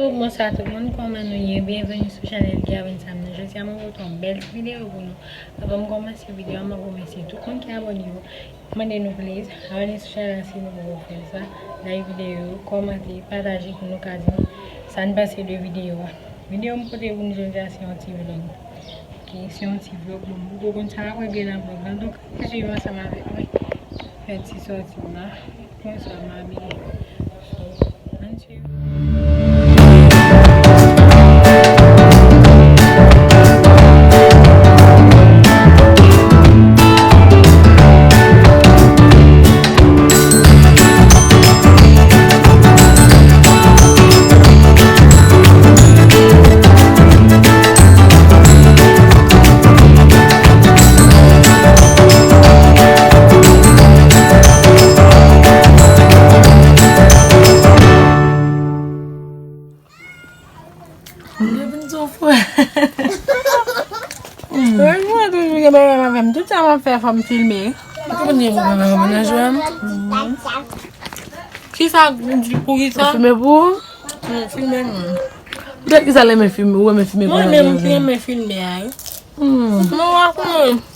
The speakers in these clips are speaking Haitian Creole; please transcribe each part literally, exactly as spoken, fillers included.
Bonswa tout moun, kòman nou ye? Byenveni sou chanèl Gaven Sam nan. Jodi a mwen pote yon bèl ti videyo pou nou. Avan m kòmanse videyo a, mwen remèsye tout moun ki abòne yo. Mande nou please, abòne sou chanèl la si nou poko fè sa. Like videyo, kòmante, pataje pou nou ka di sa n panse de videyo a. Videyo m pote pou nou jodi a se yon ti vlog. Ok, se yon ti vlog, bon, m poko konn sa k ap regle nan vlog lan, donk, swiv ansanm avèk mwen. Fè ti sòti m la. Konsa m abiye. So, ann swiv. Mwen vin soufri. Mwen toujou gen pwoblèm avè m. Tout sa m ap fè, fò m filme. Ou konn gen pwoblèm avè mennaj m? Kisa, pou kisa? Filme pou ou? Mwen filme mwen. Poutèt kisa l renmen filme? Ou renmen filme pou mennaj ou? Mwen renmen filme a, wi. Hmm. Mwen wè konnen.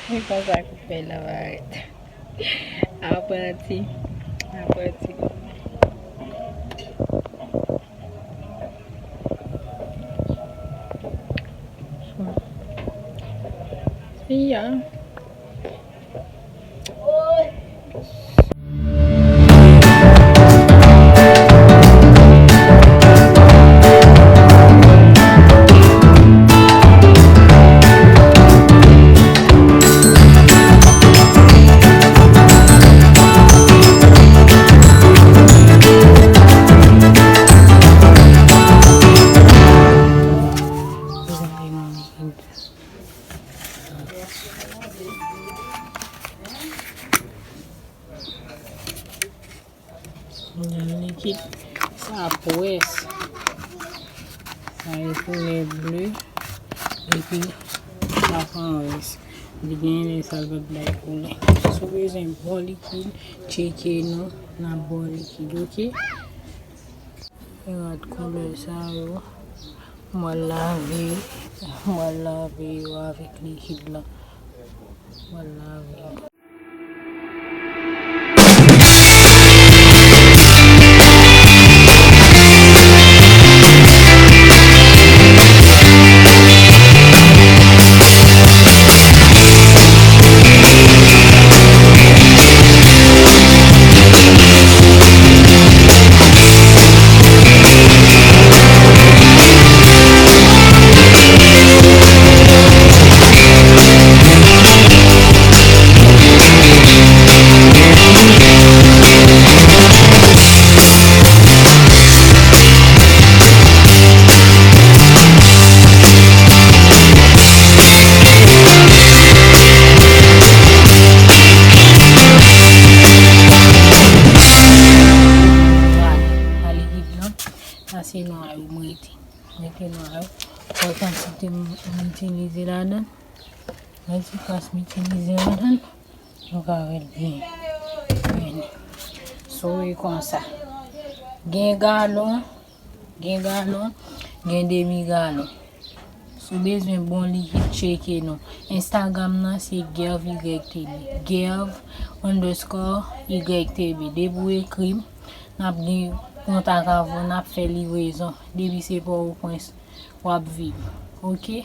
Se konsa koupe la parèt. Apranti. Apranti. Ya. Likid sa pwès. Sa e koulè ble. Epi sa pa anrès. Li gen lè sa l pa bay koulè. Si w bezwen bon likid, tcheke nou, n ap ba w likid, oke? Rad koulè sa yo, m pral lave, m pral lave yo avèk likid la. M pral lave yo. Sa se nwa yo m rete. Mete nwa yo. Wè kantite m, m itilize ladan. Wè ti kras m itilize ladan. Nou ka wè l byen. Men, so e konsa. Gen galon, gen galon, gen demi galon. Si w bezwen bon likid, tcheke nou. Instagram nan se Gerv Y T B. Gerv underscore Y T B. Depi w ekri m, n ap gen kontak avè w, n ap fè livrezon. Depi se Pòtoprens w ap viv. Oke?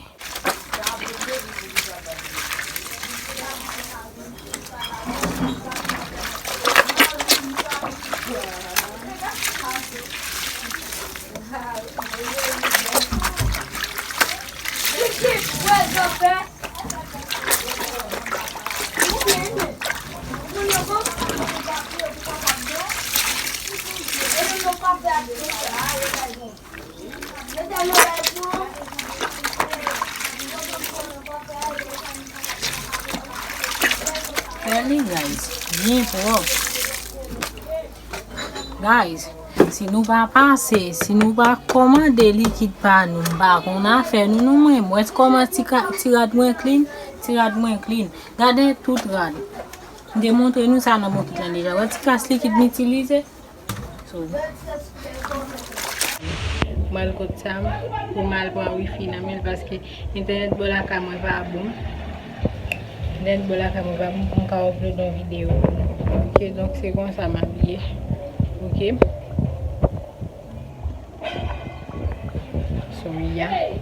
Really, guys, byen pwòp. Guys, si nou pa pase, si nou pa kòmande likid pa nou, m pa konn afè nou non, mwen. Mwen kòman ti ka, ti rad mwen clean, ti rad mwen clean. Gade tout rad. M te montre nou sa nan bokit lan deja. Wè ti kras likid m itilize? So, m al kot Sam pou m al pran wifi nan men l paske entènèt bò lakay mwen pa bon. Entènèt bò lakay mwen pa bon pou m ka upload yon videyo. Oke, donk se konsa m ap ye. Oke. So, yeah.